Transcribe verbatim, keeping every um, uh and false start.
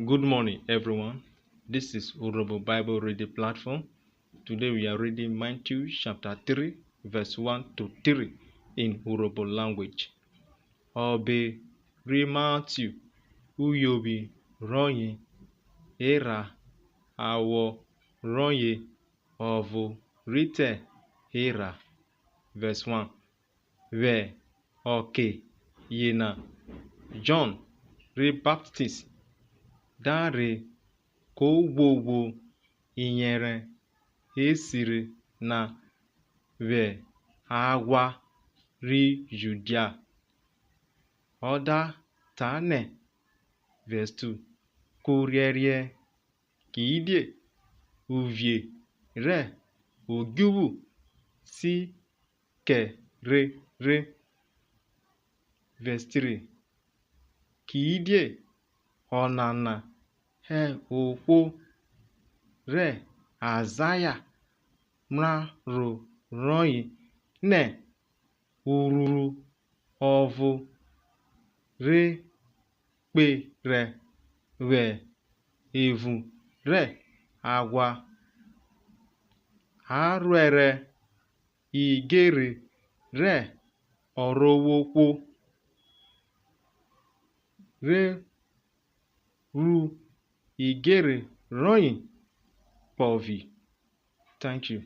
Good morning, everyone. This is Urhobo Bible Reading Platform. Today we are reading Matthew chapter three, verse one to three in Urhobo language. Ọbe ri Matthew, uyovwi rọye, erha, awọ rọye ọvo rhi te erha. Verse one. Vwẹ ọke yena, Jọn ri Baptist da rhe ko ghwoghwo iyẹnrẹn esiri na vwẹ aghwa ri Judia, ọ da ta nẹ, verse two, kurhẹriẹ, kidie uvie rẹ odjuvwu si kẹre rhe. Verse three. Kidie ọnana hẹ ohwo rẹ Aizaya mraro rọye, nẹ urhuru ọvo re kperẹ vwẹ evun rẹ aghwa, a rhuẹrẹ idjerhe rẹ Ọrovwohwo, re ru idjerhe rọye kpọvi. Thank you.